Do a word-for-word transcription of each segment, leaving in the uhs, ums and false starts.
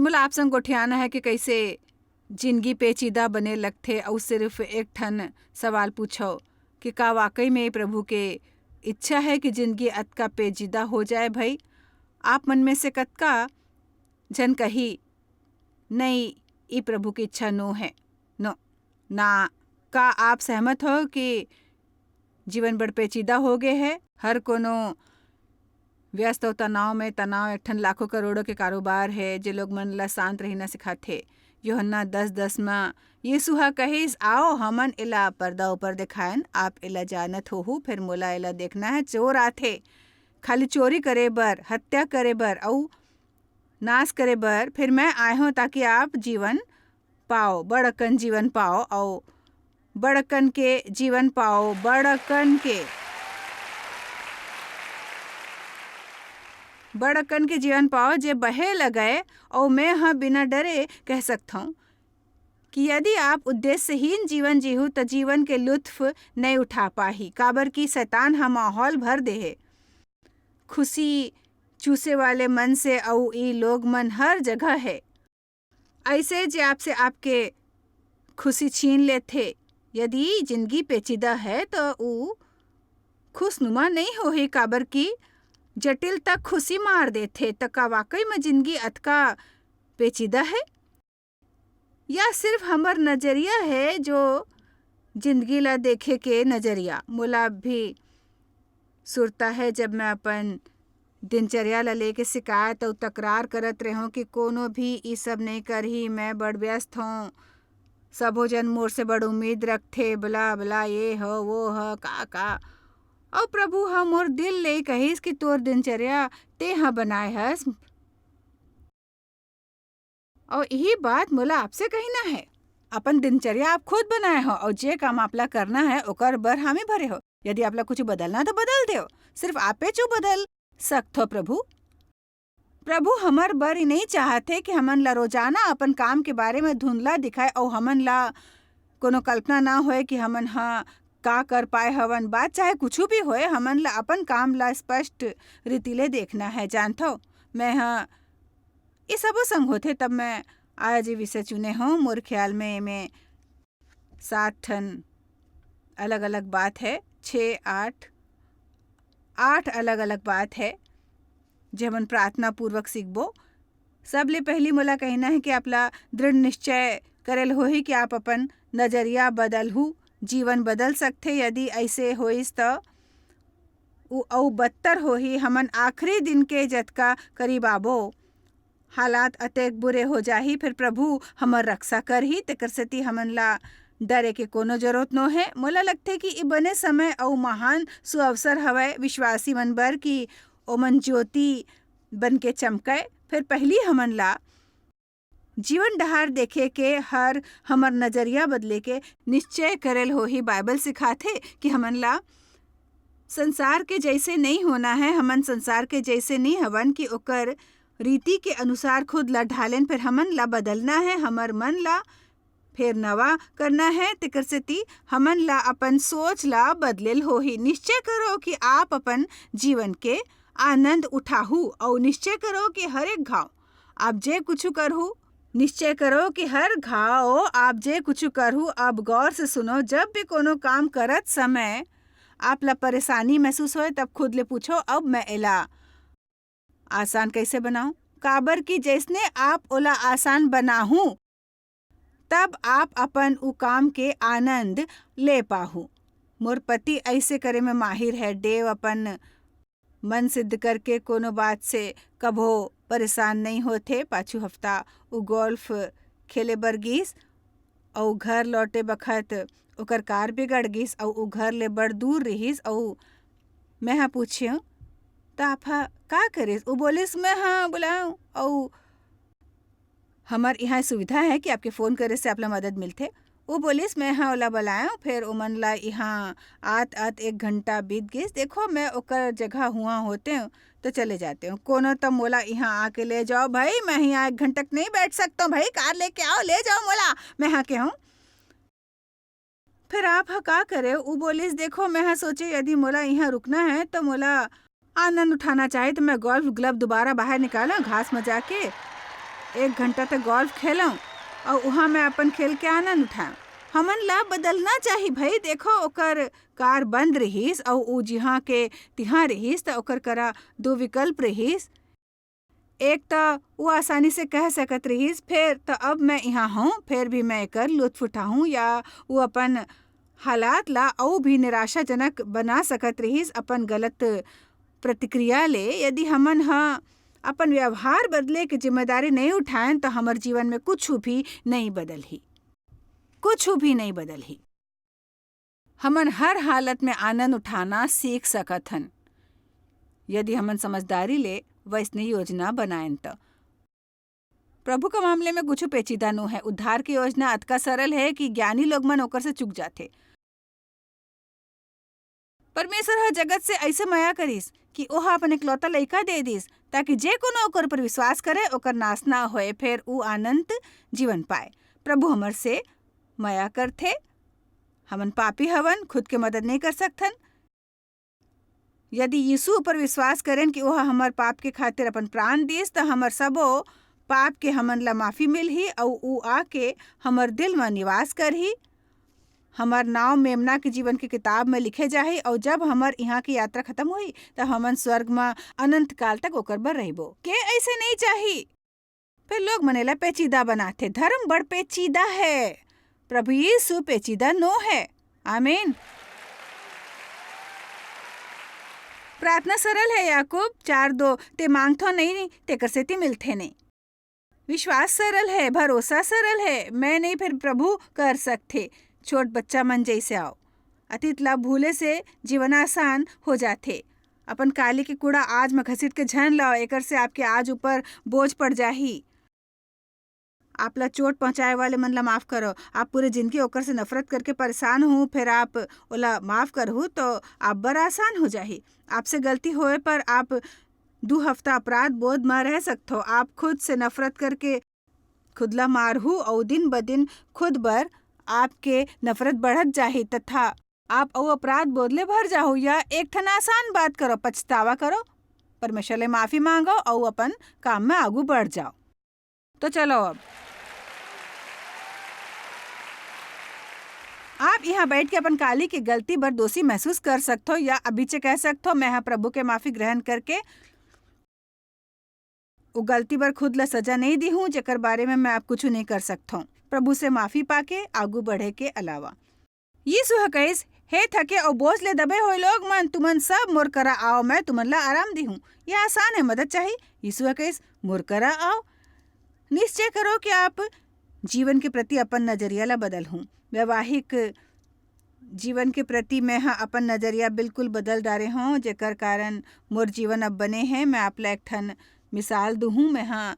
मोला आप संग गोठियाना है कि कैसे जिंदगी पेचीदा बने लगथे। अउ सिर्फ एक ठन सवाल पूछो कि का वाकई में प्रभु के इच्छा है कि जिंदगी अतका पेचीदा हो जाए भाई? आप मन में से कतका झन कही, "नहीं, ई प्रभु की इच्छा नो है, नो।" ना, का आप सहमत हो कि जीवन बड़ पेचीदा हो गए है? हर कोनो व्यस्त अउ तनाव में तनाव एक ठन लाखों करोड़ों के कारोबार है, जे लोग मन ला शांत रहिना सिखाथे। यूहन्ना दस दस म यीशु ह कहिस, "आओ, हमन एला पर्दा ऊपर देखायन, आप एला जानत होहू, फेर मोला एला देखना है, चोर आथे खाली चोरी करे बर, हत्या करे बर अउ नाश करे बर, फेर मैं आए हूँ ताकि आप जीवन पाओ, बड़ अकन जीवन पाओ, अउ बड़ अकन के जीवन पाओ, बड़ अकन के, बड़ अकन के जीवन पाओ, जे बहे लगय, अउ मैं ह बिना डरे कह सकथौं कि यदि आप उद्देश्यहीन जीवन जीहू, त जीवन के लुत्फ नइ उठा पाही, काबर कि शैतान ह माहौल भर देहे। खुशी चूसे वाले मन से, अउ ई लोग मन हर जगह है। ऐसे जे आपसे आपके खुशी छीन लेथे। यदि जिंदगी पेचीदा है, त ऊ खुशनुमा नहीं होही, काबर कि जटिलता खुशी मार देथे। त का वाकई में जिंदगी अतका पेचीदा है, या सिर्फ हमर नजरिया है, जो जिंदगी ला देखे के नजरिया? मोला अब भी सुरता है, जब मैं अपन दिनचर्या ला लेके शिकायत अउ तकरार करत रेहों कि कोनो भी ई सब नइ करही, मैं बड़ व्यस्त हों, सबो झन मोर से बड़ उम्मीद रखथे, बला बला, ये ह, वो ह, का का। अउ प्रभु ह मोर दिल ले कहिस कि तोर दिनचर्या तेंह बनाए हस, अउ इही बात मोला आपसे कहिना है। अपन दिनचर्या आप खुद बनाए हो, अउ जे काम आप ला करना है, ओकर बर हामी भरे हो। यदि आप ला कुछ बदलना, तो बदल देव। सिर्फ आपेच बदल सकथो, प्रभु। प्रभु हमर बर ई नहीं चाहत हे कि हमन ला रोजाना अपन काम के बारे में धुंधला दिखाए, अउ हमन ला कोनो कल्पना ना होए कि हमन ह का कर पाए हवन। बात चाहे कुछ भी होए, हमन ला अपन काम ला स्पष्ट रीति ले देखना है। जानथो, मैं ह ये सबो संग होथे, तब मैं आज ये विषय चुने हूँ। मोर ख्याल में एमे सात ठन अलग-अलग बात है, छः, आठ, आठ अलग-अलग बात है, जे हमन प्रार्थना पूर्वक सीखबो। सबले पहली मोला कहना है कि आप ला दृढ़ निश्चय करेल होही कि आप अपन नजरिया बदलहू, जीवन बदल सकथे। यदि ऐसे होइस, त उ अउ बदतर होही। हमन आखिरी दिन के जतका करीब आबो, हालात अतेक बुरे हो जाही, फेर प्रभु हमर रक्षा करही, तेकर सेती हमन ला डरे के कोनो जरूरत नो हे। मोला लगथे कि ई बने समय अउ महान सुअवसर हवय विश्वासी मन बर कि ओमन ज्योति बन के चमकय। फेर पहिली हमन ला जीवन डहार देखे के हर हमर नजरिया बदले के निश्चय करेल होही। बाइबल सिखाथे कि हमन ला संसार के जैसे नहीं होना है, हमन संसार के जैसे नहीं हवन कि ओकर रीति के अनुसार खुद ला ढालेन, फेर हमन ला बदलना है, हमर मन ला फेर नवा करना है। तेकर सेती हमन ला अपन सोच ला बदलेल होही। निश्चय करो कि आप अपन जीवन के आनंद उठाहू, अउ निश्चय करो कि हर एक घाव आप जे कुछु करहू, निश्चय करो कि हर घाव आप जे कुछु करहू, अब गौर से सुनो, जब भी कोनो काम करत समय आप ला परेशानी महसूस होए, तब खुद ले पूछो, "अब मैं एला आसान कैसे बनाऊं?" काबर कि जैसने आप ओला आसान बनाहू, तब आप अपन उ काम के आनंद ले पाहू। मोर पति ऐसे करे में माहिर है। डेव अपन मन सिद्ध करके कोनो बात से कभो परेशान नहीं होथे। पाछू हफ्ता उ गोल्फ खेले बर गीस, अउ घर लौटे बखत ओकर कार बिगड़ गीस, अउ उ घर ले बड़ दूर रिहिस, अउ मैं ह पूछेंव, "त आप ह का करिस?" उ बोलिस, "मैं ह बुलाएंव, अउ हमर इहाँ सुविधा है कि आपके फोन करे से आप ला मदद मिलथे।" उ बोलिस, "मैं ह ओला बुलाएंव।" फेर ओमन ला इहाँ आत-आत एक घंटा बीत गीस। देखो, मैं ओकर जगह हुआ होतेंव, तो चले जातेंव। कोनो त मोला इहाँ आके ले जाओ भाई, मैं इहाँ एक घंटा तक नहीं बैठ सकतों भाई, कार लेके आओ, ले जाओ मोला, मैं ह केहूँ। फेर आप ह का करे? उ बोलिस, "देखो, मैं ह सोचे यदि मोला इहाँ रुकना है, तो मोला आनंद उठाना चाहे, तो मैं गोल्फ ग्लब दोबारा बाहर निकाला, घास में जाके एक घंटा तक गोल्फ खेलंव अउ उहाँ मैं अपन खेल के आनंद उठाएंव। हमन ला बदलना चाही भई। देखो, ओकर कार बंद रिहिस अउ ऊ जिहाँ के तिहाँ रिहिस, त ओकर करा दू विकल्प रिहिस। एक त ऊ आसानी से कह सकत रिहिस, "फेर त अब मैं इहाँ हूँ, फेर भी मैं एकर लुत्फ उठाहूँ," या ऊ अपन हालात ला अउ भी निराशाजनक बना सकत रिहिस अपन गलत प्रतिक्रिया ले। यदि हमन ह अपन व्यवहार बदले के जिम्मेदारी नइ उठाएन, त हमर जीवन में कुछु भी नइ बदलही, कुछु भी नइ बदलही। हमन हर हालत में आनंद उठाना सीख सकत हन, यदि हमन समझदारी ले वैसने योजना बनाएन त। प्रभु के मामले में कुछु पेचीदा नो हे। उद्धार के योजना अतका सरल हे कि ज्ञानी लोग मन ओकर से चूक जाथे। परमेश्वर ह जगत से अइसे मया करिस कि ओह अपन एकलौता लइका दे दिस, ताकि जे कोनो ओकर पर विश्वास करे, ओकर नाश ना होए, फेर ऊ अनंत जीवन पाए। प्रभु हमर से मया करथे। हमन पापी हवन, खुद के मदद नइ कर सकथन। यदि यीशु ऊपर विश्वास करेन कि ओह हमर पाप के खातिर अपन प्राण दिस, त हमर सबो पाप के हमन ला माफी मिलही अउ ऊ आके हमर दिल म निवास करही। हमर नांव मेमना के जीवन के किताब म लिखे जाही अउ जब हमर इहाँ के यात्रा खत्म होही, त हमन स्वर्ग म अनंत काल तक ओकर बर रहिबो। के अइसे नइ चाही? फेर लोग मन एला पेचीदा बनाथे। धर्म बड़ पेचीदा हे। प्रभु यीशु पेचीदा नो हे। आमीन। प्रार्थना सरल हे, याकूब चार दो, "ते मांगथो नइ, तेकर सेती मिलथे नइ।" विश्वास सरल हे, भरोसा सरल हे, "मैं नइ, फेर प्रभु कर सकथे।" छोट बच्चा मन जइसे आव। अतीत ला भूले से जीवन आसान हो जाथे। अपन काली के कूड़ा आज म घसीट के झन लाव, एकर से आपके आज ऊपर बोझ पड़ जाही। आप ला चोट पहुंचाए वाले मन ला माफ करो। आप पूरे जिंदगी ओकर से नफरत करके परेशान हो, फेर आप ओला माफ करहू, तो आप बर आसान हो जाही। आपसे गलती होए पर आप दू हफ्ता अपराध बोध म रह सकथो। आप खुद से नफरत करके खुद ला मारहू अउ दिन ब दिन खुद बर आपके नफरत बढ़त जाही तथा आप अउ अपराध बोध ले भर जाहू। या एक ठन आसान बात करो, पछतावा करो, परमेश्वर ले माफी मांगो अउ अपन काम में आगू बढ़ जाओ। तो चलो अब आप यहाँ बैठ के अपन काली के गलती बर दोषी महसूस कर सकथो या अभी से कह सकथो, "मैं ह प्रभु के माफी ग्रहण करके वो गलती बर खुद ला सजा नइ दिहूं, जेकर बारे में मैं अब कुछु नइ कर सकथों।" प्रभु से माफी पाके आगू बढ़े के अलावा। यीशु ह कहिस, "हे थके अउ बोझ ले दबे होए लोग मन, तुमन सब मोर करा आओ, मैं तुमन ला आराम दिहूं।" यह आसान है, मदद चाही। यीशु ह कहिस, "मोर करा आओ।" निश्चय करो कि आप जीवन के प्रति अपन नजरिया ला बदलहूं। वैवाहिक जीवन के प्रति मैं ह अपन नजरिया बिल्कुल बदल डारे हौं, जेकर कारण मोर जीवन अब बने हे। मैं आप ला एक ठन मिसाल दुहूं। मैं ह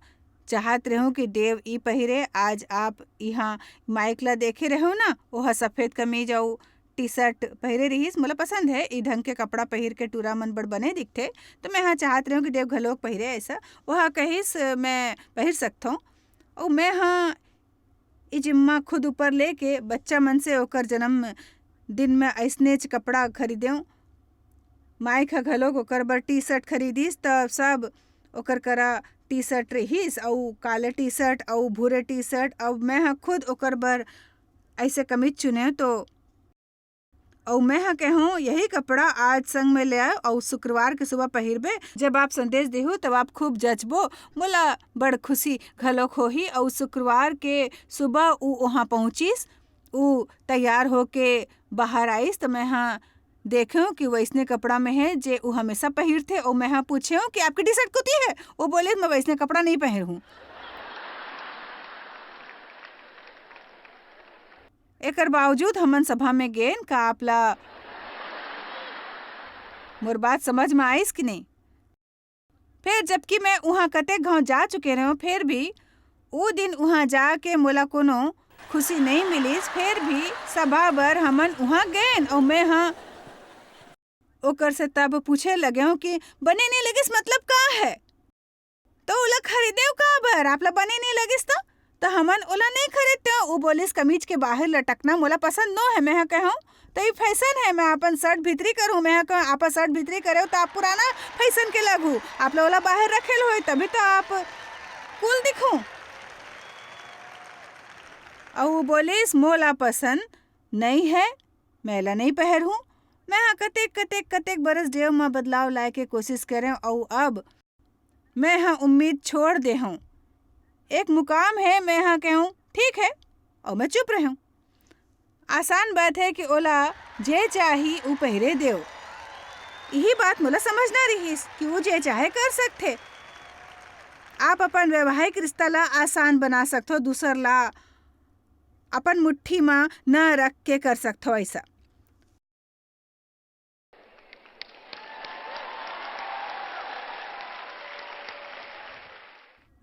चाहत रहूं कि देव ई पहिरे, आज आप इहाँ माइक ला देखे रहू ना, ओह सफेद कमीज अउ टी शर्ट पहिरे रिहिस। मोला पसंद हे, ई ढंग के कपड़ा पहिर के टूरा मन बड़ बने दिखथे, तो मैं ह चाहत रहूं कि देव घलोक पहिरे ऐसा। ओह कहिस, "मैं पहिर सकथौं।" अउ मैं ह ई जिम्मा खुद ऊपर लेके बच्चा मन से ओकर जन्म दिन में अइसनेच कपड़ा खरीदेंव। माइक ह घलोक ओकर बर टी शर्ट खरीदिस, त सब ओकर करा टी शर्ट रिहिस, अउ काले टी शर्ट अउ भूरे टी शर्ट। अब मैं ह खुद ओकर बर अइसे कमीज चुनेंव, तो अउ मैं ह कहूं, "यही कपड़ा आज संग में ले आए अउ शुक्रवार के सुबह पहिरबे। जब आप संदेश देहू, तब आप खूब जचबो।" मोला बड़ खुशी घलोक होही। अउ शुक्रवार के सुबह ऊ वहां पहुंचिस, ऊ तैयार होके बाहर आइस, त मैं ह देखेंव कि वइसने कपड़ा में हे, जे ऊ हमेशा पहिरथे। अउ मैं ह पूछेंव कि "आपके टी शर्ट कुती हे?" वो बोलिस, "मैं वइसने कपड़ा नइ पहिरहूं।" एकर बावजूद हमन सभा में गेन। का आप ला मोर बात समझ में आइस कि नहीं? फेर जबकि मैं उहाँ कतेक घांव जा चुके रहेंव, फेर भी ऊ दिन उहाँ जाके मोला कोनो खुशी नहीं मिलिस। फेर भी सभा बर हमन उहाँ गेन अउ मैं ह ओकर से तब पूछे लगेंव कि "बने नहीं लगिस मतलब का है?" तो ओला खरीदेव काबर? आप ला बने नइ लगिस त? त हमन ओला नइ खरीदतेव। ऊ बोलिस, "कमीज के बाहिर लटकना मोला पसंद नो हे।" मैं ह कहूं, "त ई फैशन हे, मैं अपन शर्ट भीतरी करहूं।" मैं ह कहूं, "आप शर्ट भीतरी करेव त आप पुराना फैशन के लगहू। आप ला ओला बाहिर रखेल होई, तभी तो आप कूल दिखहू।" अउ वो बोलिस, "मोला पसंद नइ हे, मैं एला नइ पहरहूँ।" मैं ह कतेक, कतेक, कतेक बरस डेव म बदलाव लाए के कोशिश करेंव, अउ अब मैं ह उम्मीद छोड़ दे हूँ। एक मुकाम हे, मैं ह कहूँ, "ठीक हे," अउ मैं चुप रहूँ। आसान बात हे कि ओला जे चाही, ऊ पहिरे देव। इही बात मोला समझना रिहिस कि ऊ जे चाहे कर सकथे। आप अपन वैवाहिक रिश्ता ला आसान बना सकथो, दूसर ला अपन मुट्ठी म न रख के कर सकथो ऐसा।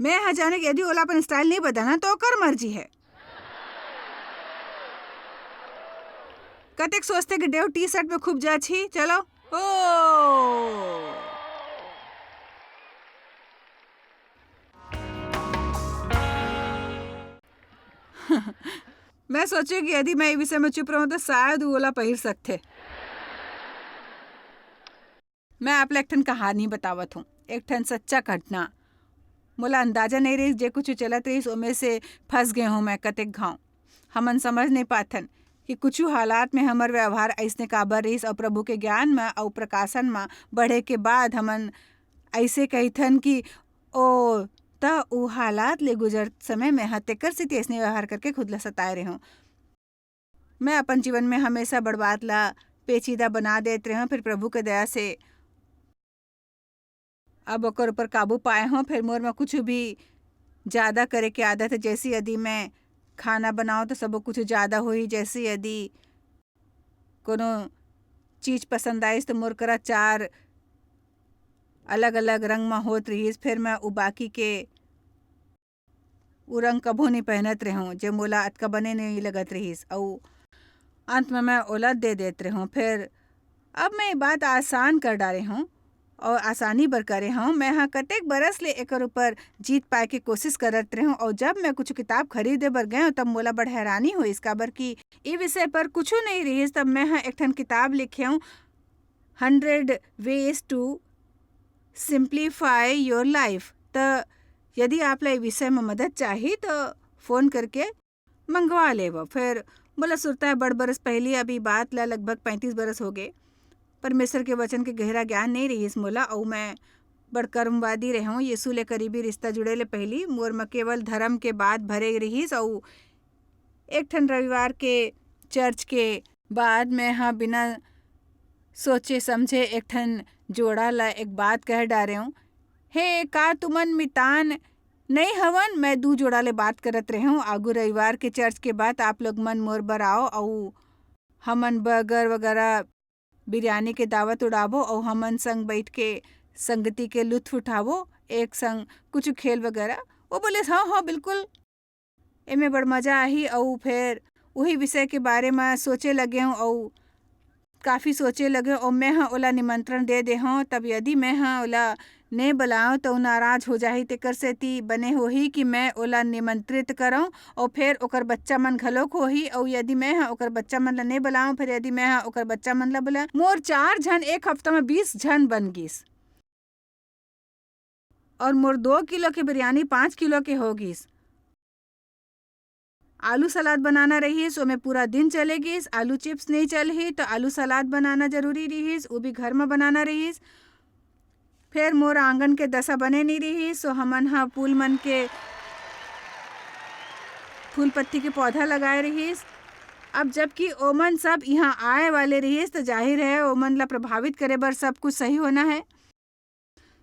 मैं ह जाने कि यदि ओला अपन style नहीं बदलना, तो ओकर मर्जी हे। कतेक सोचथे कि डेव T-shirt में खूब जाछी, चलो। ओ। मैं सोचे कि यदि मैं ए विषय में चुप रहूं, तो शायद वो ओला पहिर सकथे। मैं आप ला एक ठन कहानी बतावत हूँ, एक ठन सच्चा घटना। मोला अंदाजा नहीं रहिस, जे कुछ चलत रहिस, ओमे से फंस गए हूँ मैं कतेक घाव। हमन समझ नहीं पाथन कि कुछ हालात में हमर व्यवहार अइसने काबर रहिस, अउ प्रभु के ज्ञान म अउ प्रकाशन म बढ़े के बाद हमन अइसे कहिथन कि ओ, त उ हालात ले गुजरत समय में ह तेकर सेती अइसने व्यवहार करके खुद ला सताए रेहेंव। मैं अपन जीवन में हमेशा बड़ बात ला पेचीदा बना देत रेहेंव, फिर प्रभु के दया से अब ओकर ऊपर काबू पाए हूँ। फिर मोर में कुछ भी ज्यादा करे के आदत है, जैसे यदि मैं खाना बनाऊँ तो सबो कुछ ज्यादा होही, जैसे यदि कोनो चीज पसंद आइस तो मोर करा चार अलग-अलग रंग म होत रिहिस, फेर मैं उ बाकी के उ रंग कभू नइ पहनत रेहेंव, जे मोला अतका बने नइ लगत रिहिस, अउ अंत म मैं ओला दे देत रेहेंव। फेर अब मैं ये बात आसान कर डारे हूँ अउ आसानी बर करे हूँ। मैं ह कतेक बरस ले एकर ऊपर जीत पाए के कोशिश करत रेहेंव, अउ जब मैं कुछ किताब खरीदे बर गए हूँ, तब मोला बड़ हैरानी होइस, काबर कि ए विषय पर कुछु नइ रिहिस। तब मैं ह एक ठन किताब लिखे हूँ, Hundred Ways to Simplify Your Life। त यदि आप ला ए विषय म मदद चाही, त फोन करके मंगवा लेव। फेर मोला सुरता है, बड़ बरस पहिली, अब ई बात ला लगभग पैंतीस बरस हो गे, परमेश्वर के वचन के गहरा ज्ञान नइ रिहिस मोला, अउ मैं बड़ कर्मवादी रेहेंव। यीशु ले करीबी रिश्ता जुड़े ले पहिली मोर म केवल धर्म के बात भरे रिहिस, अउ एक ठन रविवार के चर्च के बाद मैं ह बिना सोचे समझे एक ठन जोड़ा ला एक बात कह डारेंव, "हे, का तुमन मितान नइ हवन?" मैं दू जोड़ा ले बात करत रेहेंव। आगू रविवार के चर्च के बाद आप लोग मन मोर बर आओ अउ हमन बर्गर वगैरह बिरयानी के दावत उड़ाबो अउ हमन संग बइठ के संगति के लुत्फ उठाबो, एक संग कुछ खेल वगैरह। वो बोले, "हाँ, हाँ, बिल्कुल, एमे बड़ मजा आही।" अउ फेर उही विषय के बारे म सोचे लगेंव अउ काफी सोचे लगेंव अउ मैं ह ओला निमंत्रण दे दे हंव। तब यदि मैं ह ओला नइ बलाओं, त उ नाराज हो जाही। तेकर सेती बने होही कि मैं ओला निमंत्रित करंव अउ फेर ओकर बच्चा मन घलोक होही। अउ यदि मैं ह ओकर बच्चा मन ला नइ बलाओं, फेर यदि मैं ह ओकर बच्चा मन ला बलाओं, मोर चार झन एक हफ्ता म बीस झन बन गिस। अउ मोर दो किलो के बिरयानी पाँच किलो के हो गिस। आलू सलाद बनाना रहिस, ओमे पूरा दिन चले गिस। आलू चिप्स नइ चलही, त आलू सलाद बनाना जरूरी रिहिस, उ भी घर म बनाना रिहिस। फेर मोर आंगन के दशा बने नइ रिहिस, सो हमन ह फूल मन के, फूल पत्ती के पौधा लगाए रिहिस। अब जबकि ओमन सब इहाँ आए वाले रिहिस, त जाहिर है, ओमन ला प्रभावित करे बर सब कुछ सही होना है।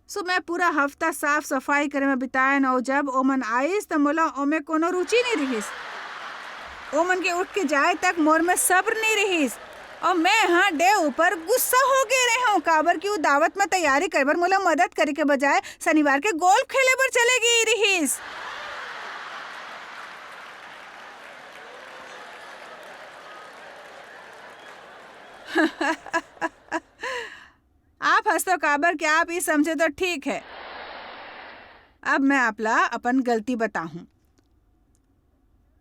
सो मैं पूरा हफ्ता साफ सफाई करे म बिताएन, अउ जब ओमन आइस, त मोला ओमे कोनो रुचि नइ रिहिस। ओमन के उठ के जाए तक मोर में सब्र नइ रिहिस, अउ मैं ह डे ऊपर गुस्सा हो गे रेहेंव, काबर कि उ दावत म तैयारी करे बर मोला मदद करे के बजाय शनिवार के गोल्फ खेले बर चले गे रिहिस। आप हंसो काबर कि आप ई समझे तो ठीक है। अब मैं आप ला अपन गलती बताहूं।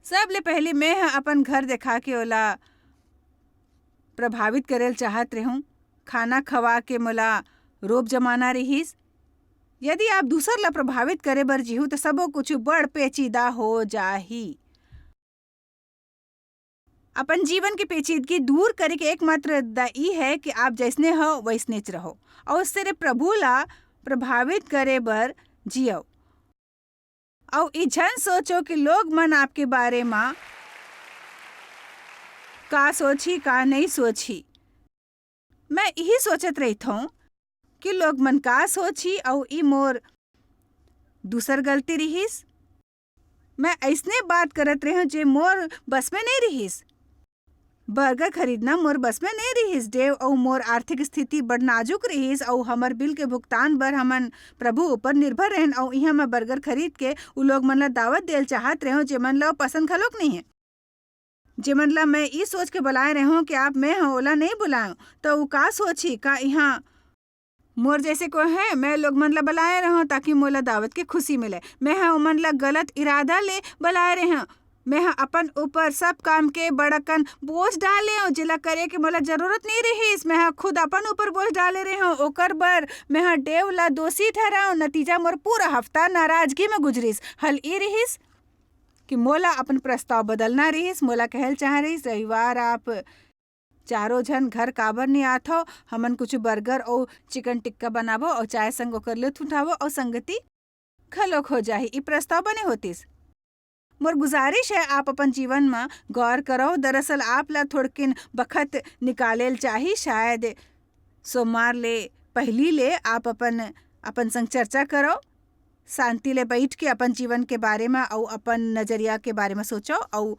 सबले पहली मैं ह अपन घर देखा के ओला प्रभावित करे ल चाहत रेहूं। खाना खवा के मोला रोब जमाना रिहिस। यदि आप दूसर ला प्रभावित करे बर जीहू, त सबो कुछ बड़ पेचीदा हो जाही। अपन जीवन के पेचीदगी दूर करे के एकमात्र रद्दा ई है कि आप जइसने हो, वइसनेच रहो, अउ सिर्फ प्रभु ला प्रभावित करे बर जियो। अउ ई झन सोचो कि लोग मन आपके बारे म का सोचही, का नइ सोचही। मैं इही सोचत रहिथौं कि लोग मन का सोचही, अउ ई मोर दूसर गलती रिहिस। मैं अइसने बात करत रहेंव, जे मोर बस में नइ रिहिस। बर्गर खरीदना मोर बस में नइ रिहिस, डेव, अउ मोर आर्थिक स्थिति बड़ नाजुक रिहिस, अउ हमर बिल के भुगतान बर हमन प्रभु ऊपर निर्भर रहेन, अउ इहाँ मैं बर्गर खरीद के उ लोग मन ला दावत देल चाहत रहेंव, जेमन ला पसंद घलोक नइ हे। जेमन ला मैं ई सोच के बलाए रहेंव कि आप, मैं ह ओला नइ बुलाएंव, त उ का सोचही? का इहाँ मोर जइसे कोई हे? मैं लोग मन ला बलाए रहेंव ताकि मोला दावत के खुशी मिले। मैं ह ओमन ला गलत इरादा ले बलाए रहेंव। मैं ह अपन ऊपर सब काम के बड़ अकन बोझ डालेंव, जेला करे के मोला जरूरत नइ रिहिस। मैं ह खुद अपन ऊपर बोझ डाले रहेंव। ओकर बर मैं ह डेव ला दोषी ठहराएंव। नतीजा मोर पूरा हफ्ता नाराजगी में गुजरिस। हल ई रिहिस कि मोला अपन प्रस्ताव बदलना रिहिस। मोला कहल चाह रिहिस, "रविवार आप चारों झन घर काबर नइ आथव? हमन कुछ बर्गर अउ चिकन टिक्का बनाबो अउ चाय संग ओकर लुत्फ उठाबो अउ संगति घलोक हो जाही।" ई प्रस्ताव बने होतिस। मोर गुजारिश है, आप अपन जीवन म गौर करव। दरअसल आप ला थोड़किन बखत निकालेल चाही। शायद सोमवार ले पहिली ले आप अपन, अपन संग चर्चा करव। शांति ले बइठ के अपन जीवन के बारे म अउ अपन नजरिया के बारे म सोचव अउ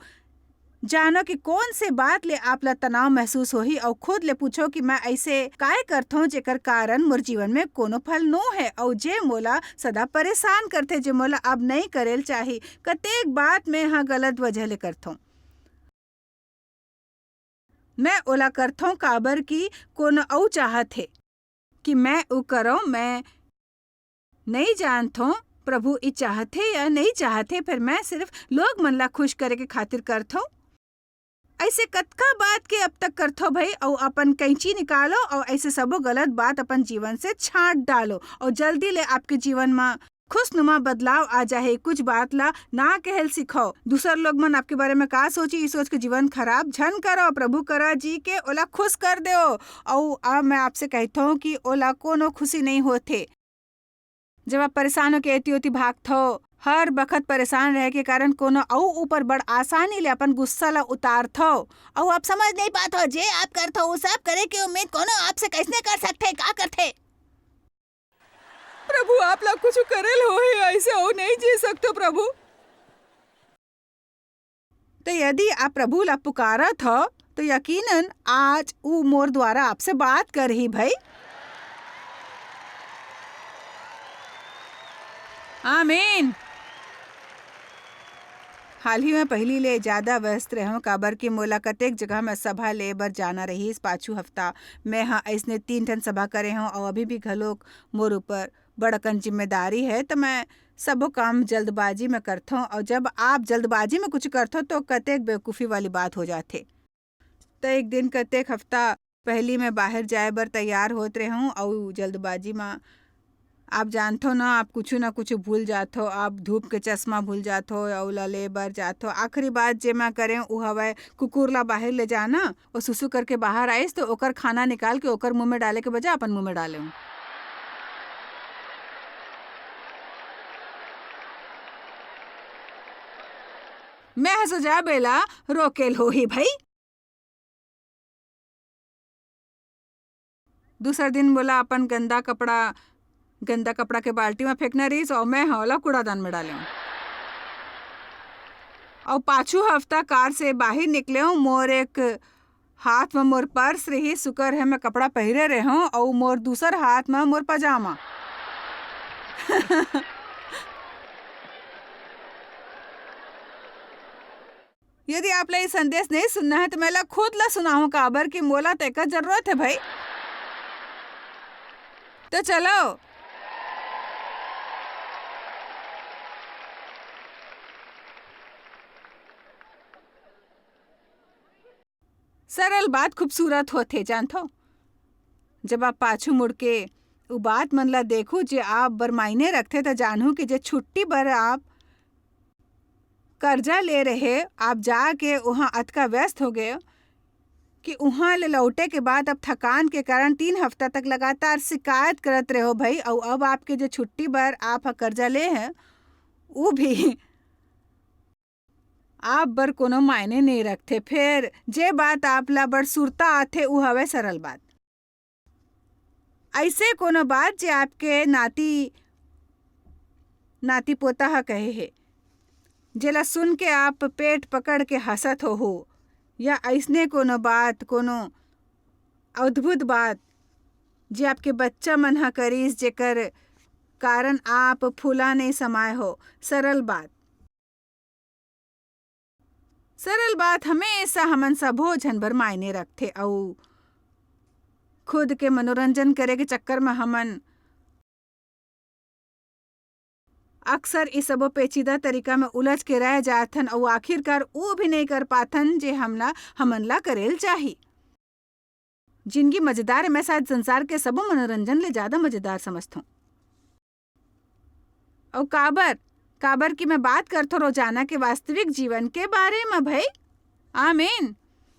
जानो कि कोन से बात ले आप ला तनाव महसूस होही अउ खुद ले पूछो कि मैं अइसे काय करथों जेकर कारण मोर जीवन में कोनो फल नो है अउ जे मोला सदा परेशान करथे, जे मोला अब नइ करेल चाही। कतेक बात मैं ह गलत वजह ले करथों। मैं ओला करथों काबर कि कोनो अउ चाहत हे कि मैं उ करौं। मैं नइ जानथों प्रभु ई चाहथे या नइ चाहथे, फेर मैं सिर्फ लोग मन ला खुश करे के खातिर करथों। अइसे कतका बात के अब तक करथो भई, अउ अपन कैंची निकालो अउ अइसे सबो गलत बात अपन जीवन से छांट डालो अउ जल्दी ले आपके जीवन म खुशनुमा बदलाव आ जाही। कुछ बात ला ना कहल सिखो। दूसर लोग मन आपके बारे में का सोची, ई सोच के जीवन खराब झन करो। प्रभु करा जी के ओला खुश कर देओ। अउ अब मैं आपसे कहथो कि ओला कोनो खुशी नइ होथे। जब आप परेशान होके एती ओती भागथो, हर बखत परेशान रहे के कारण कोनो अउ ऊपर बड़ आसानी ले अपन गुस्सा ला उतारथो, अउ आप समझ नइ पाथो, जे आप करथो, वो सब करे के उम्मीद कोनो आपसे कैसने कर सकथे, का करथे? प्रभु, आप ला कुछ करेल होही, अइसे अउ नइ जी सकथो, प्रभु। त यदि आप प्रभु ला पुकारत हव, त यकीनन आज ऊ मोर द्वारा आपसे बात करही भई। आमीन। हाल ही में पहिली ले ज्यादा व्यस्त रहेंव, काबर कि मोला कतेक जगह में सभा ले बर जाना रहिस। पाछू हफ्ता मैं ह अइसने तीन ठन सभा करे हंव, अउ अभी भी घलोक मोर ऊपर बड़ अकन जिम्मेदारी है, त मैं सबो काम जल्दबाजी में करथों, अउ जब आप जल्दबाजी में कुछ करथो, तो कतेक बेवकूफी वाली बात हो जाथे। त एक दिन कतेक हफ्ता पहिली मैं बाहर जाए बर तैयार होत रहेंव, अउ जल्दबाजी में आप जानथो ना, आप कुछु ना कुछु भूल जाथो, आप धूप के चश्मा भूल जाथो, अउ ला ले बर जाथो। आखिरी बात जे मैं करेंव, उ हवय कुकुर ला बाहर ले जाना, वो सुसु करके बाहर आइस, तो ओकर खाना निकाल के ओकर मुंह में डाले के बजाय अपन मुंह में डालेंव। मैं ह सोचा बेला रोकेल होही भई। दूसर दिन मोला अपन गंदा कपड़ा, गंदा कपड़ा के बाल्टी म फेंकना रहिस अउ मैं ह ओला कूड़ादान म डालेंव। अउ पाछू हफ्ता कार से बाहिर निकलेंव, मोर एक हाथ म मोर पर्स रहिस, सुकर हे मैं कपड़ा पहिरे रहेंव अउ मोर दूसर हाथ म मोर पजामा। यदि आप ला ये संदेश नहीं सुनना है, तो मैं ला खुद ला सुनाहूं, काबर कि मोला तेकर जरूरत है भाई। तो चलो, सरल बात खूबसूरत होथे, जानथो। जब आप पाछू मुड़ के उ बात मन ला देखू, जे आप बर मायने रखथे, त जानहू कि जे छुट्टी बर आप कर्जा ले रहे, आप जाके उहाँ अतका व्यस्त हो गए कि उहाँ ले लौटे के बाद अब थकान के कारण तीन हफ्ता तक लगातार शिकायत करत रहे हो भाई, अउ अब आपके जो छुट्टी बर आप ह कर्जा ले हैं, वो भी आप बर कोनो मायने नहीं रखथे। फेर जे बात आप ला बड़ सुरता आथे, उ हवय सरल बात। अइसे कोनो बात जे आपके नाती, नाती पोता ह कहे हे, जेला सुन के आप पेट पकड़ के हंसत होहू, या अइसने कोनो बात, कोनो अद्भुत बात जे आपके बच्चा मन ह करिस, जेकर कारण आप फूला नहीं समाए हो। सरल बात, सरल बात हमेशा हमन सबो झन बर मायने रखथे, अउ खुद के मनोरंजन करे के चक्कर म हमन अक्सर ई सबो पेचीदा तरीका म उलझ के रह जाथन, अउ आखिरकार वो भी नहीं कर पाथन जे हमला, हमन ला करेल चाही। जिनगी मजेदार है, मैं शायद संसार के सबो मनोरंजन ले ज्यादा मजेदार समझथों। अउ काबर, काबर कि मैं बात करथों रोजाना के वास्तविक जीवन के बारे म भाई। आमीन।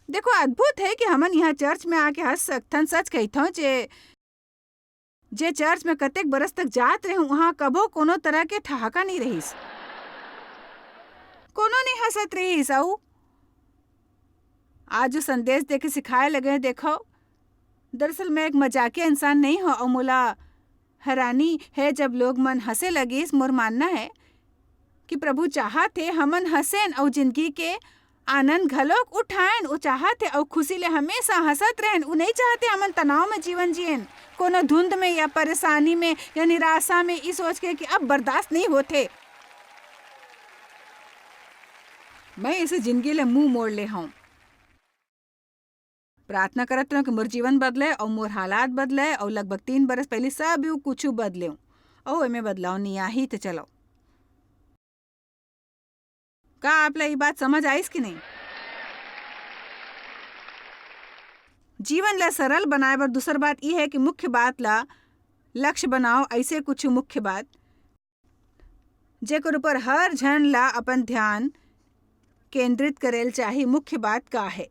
देखो, अद्भुत है कि हमन यहाँ चर्च में आके हंस सकथन। सच कहिथों, जे, जे चर्च में कतेक बरस तक जात रहे, वहाँ कभो कोनो तरह के ठहाका नहीं रहिस, कोनो नहीं हंसत रहिस। अउ आज जो संदेश देके सिखाए लगे हैं, देखो, दरअसल मैं एक मजाकिया इंसान नहीं हूँ, अउ मोला हैरानी है जब लोग मन हंसे लगिस। मोर मानना है कि प्रभु चाहत हे हमन हंसेन अउ जिंदगी के आनंद घलोक उठाएन। वो चाहत हे अउ खुशी ले हमेशा हंसत रहेन। वो नहीं चाहते हमन तनाव में जीवन जिएन, कोनो धुंध में या परेशानी में या निराशा में, ई सोच के कि अब बर्दाश्त नहीं होथे। मैं इसे जिंदगी ले मुंह मोड़ ले हूँ। प्रार्थना करत रहूं कि मोर जीवन बदले अउ मोर हालात बदले, अउ लगभग तीन बरस पहले सब यू कुछु बदलेव, अउ एमे बदलाव नहीं आही। तो चलो, का आप ला ये बात समझ आइस कि नहीं? जीवन ला सरल बनाए बर दूसर बात यह है कि मुख्य बात ला लक्ष्य बनाओ। ऐसे कुछ मुख्य बात, जेकर ऊपर हर झन ला अपन ध्यान केंद्रित करेल चाही। मुख्य बात का है?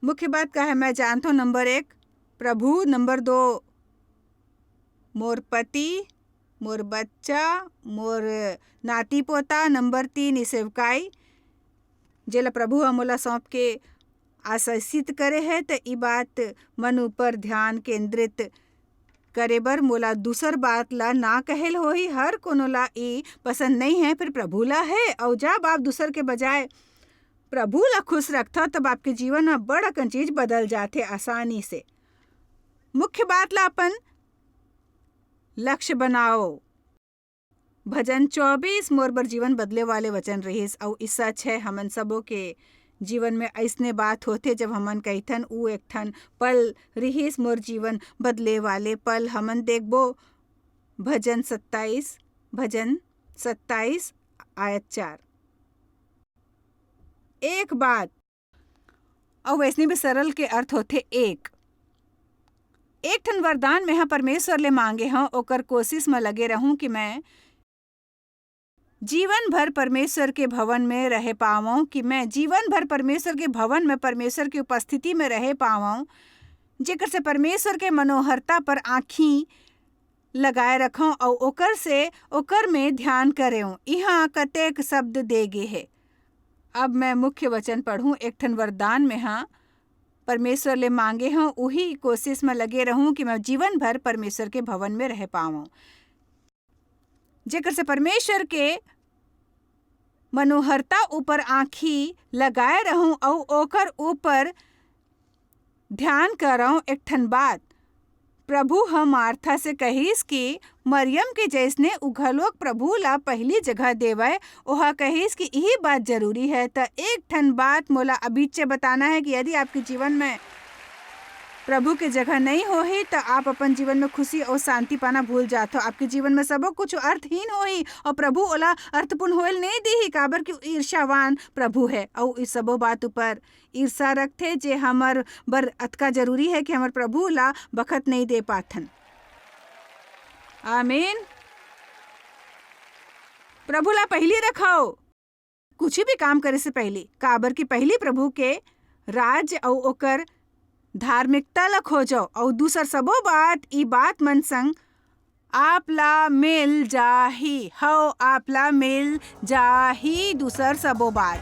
मुख्य बात का है? मैं जानथों, नंबर एक, प्रभु, नंबर दो, मोर पति, मोर बच्चा, मोर नाती पोता, नंबर तीन, ई सेवकाई, जेला प्रभु ह मोला सौंप के आशीषित करे है, त ई बात मन ऊपर ध्यान केंद्रित करे बर मोला दूसर बात ला ना कहेल होही। हर कोनो ला ई पसंद नहीं है, फिर प्रभु ला है। अउ जब आप दूसर के बजाय प्रभु ला खुश रखथव, तब आपके जीवन में बड़ अकन चीज बदल जाथे आसानी से। मुख्य बात ला अपन लक्ष्य बनाओ। भजन चौबीस मोर बर जीवन बदले वाले वचन रहिस, अउ ई सच है, हमन सबो के जीवन में अइसने बात होथे, जब हमन कहिथन, "ऊ एक ठन पल रिहिस मोर जीवन बदले वाले पल।" हमन देखबो भजन सत्ताईस, भजन सत्ताईस आयत चार। एक बात, अउ वैसने भी सरल के अर्थ होथे एक। एक ठन वरदान मेंह परमेश्वर ले मांगे हंव, ओकर कोशिश म लगे रहूं कि मैं जीवन भर परमेश्वर के भवन में रह पावंव, कि मैं जीवन भर परमेश्वर के भवन में, परमेश्वर की उपस्थिति में रह पावंव, जेकर से परमेश्वर के मनोहरता पर आँखी लगाए रखंव अउ ओकर से, ओकर में ध्यान करेंव। इहाँ कतेक शब्द दे गे हे। अब मैं मुख्य वचन पढ़ूं, एक ठन वरदान मेंह परमेश्वर ले मांगे हंव, उही कोशिश म लगे रहूं कि मैं जीवन भर परमेश्वर के भवन में रह पावंव, जेकर से परमेश्वर के मनोहरता ऊपर आँखी लगाए रहूं अउ ओकर ऊपर ध्यान करंव। एक ठन बात, प्रभु ह मार्था से कहिस कि मरियम के जइसने उ घलोक प्रभु ला पहिली जगह देवय। ओह कहिस कि इही बात जरूरी है। त एक ठन बात मोला अभीच्चे बताना है कि यदि आपके जीवन में प्रभु के जगह नहीं होही, त आप अपन जीवन में खुशी अउ शांति पाना भूल जाथो। आपके जीवन में सबो कुछ अर्थहीन होही अउ प्रभु ओला अर्थपूर्ण होएल नहीं दीही, काबर कि ईर्ष्यावान प्रभु है अउ इस सबो बात ऊपर ईर्ष्या रखथे, जे हमर बर अतका जरूरी है कि हमर प्रभु ला बखत नहीं दे पाथन। आमीन। प्रभु ला पहिली रखव। कुछ भी काम करे से पहली, काबर कि पहली प्रभु के राज अउ ओकर धार्मिकता ला खोजव, अउ दूसर सबो बात, ई बात मन संग आप ला मिल जाही। हव, आप ला मिल जाही दूसर सबो बात।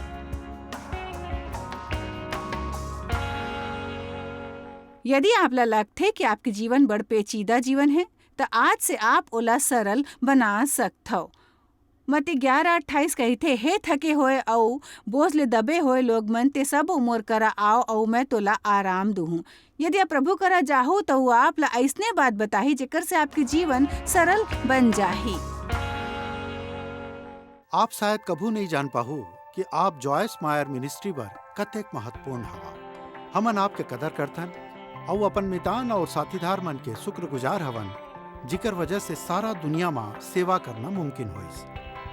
यदि आप ला लगथे कि आपके जीवन बड़ पेचीदा जीवन हे, त आज से आप ओला सरल बना सकथव। मत्ती ग्यारह अट्ठाईस कहिथे, "हे थके होए अउ बोझ ले दबे होए लोग मन, ते सब मोर करा आव अउ मैं तोला आराम दूहूं।" यदि आप प्रभु करा जाहू, त वो आप ला अइसने बात बताही, जेकर से आपके जीवन सरल बन जाही। आप शायद कभू नहीं जान पाहू कि आप जॉयस मायर मिनिस्ट्री बर कतेक महत्वपूर्ण हवा। हमन आपके कदर करथन अउ अपन मितान अउ साथीदार मन के शुक्रगुजार हवन, जिकर वजह से सारा दुनिया म सेवा करना मुमकिन होइस।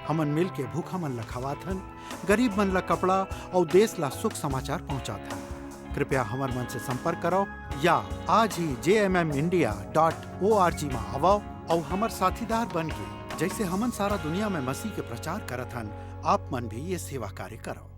हमन मिल के भूखा मन ल खवाथन, गरीब मन ल कपड़ा अउ देश ला सुख समाचार पहुंचाथन। कृपया हमर मन से संपर्क करव या आज ही J M M India dot O R G म आवव अउ हमर साथीदार बन के, जैसे हमन सारा दुनिया में मसीह के प्रचार करत हन, आप मन भी ये सेवा कार्य करव।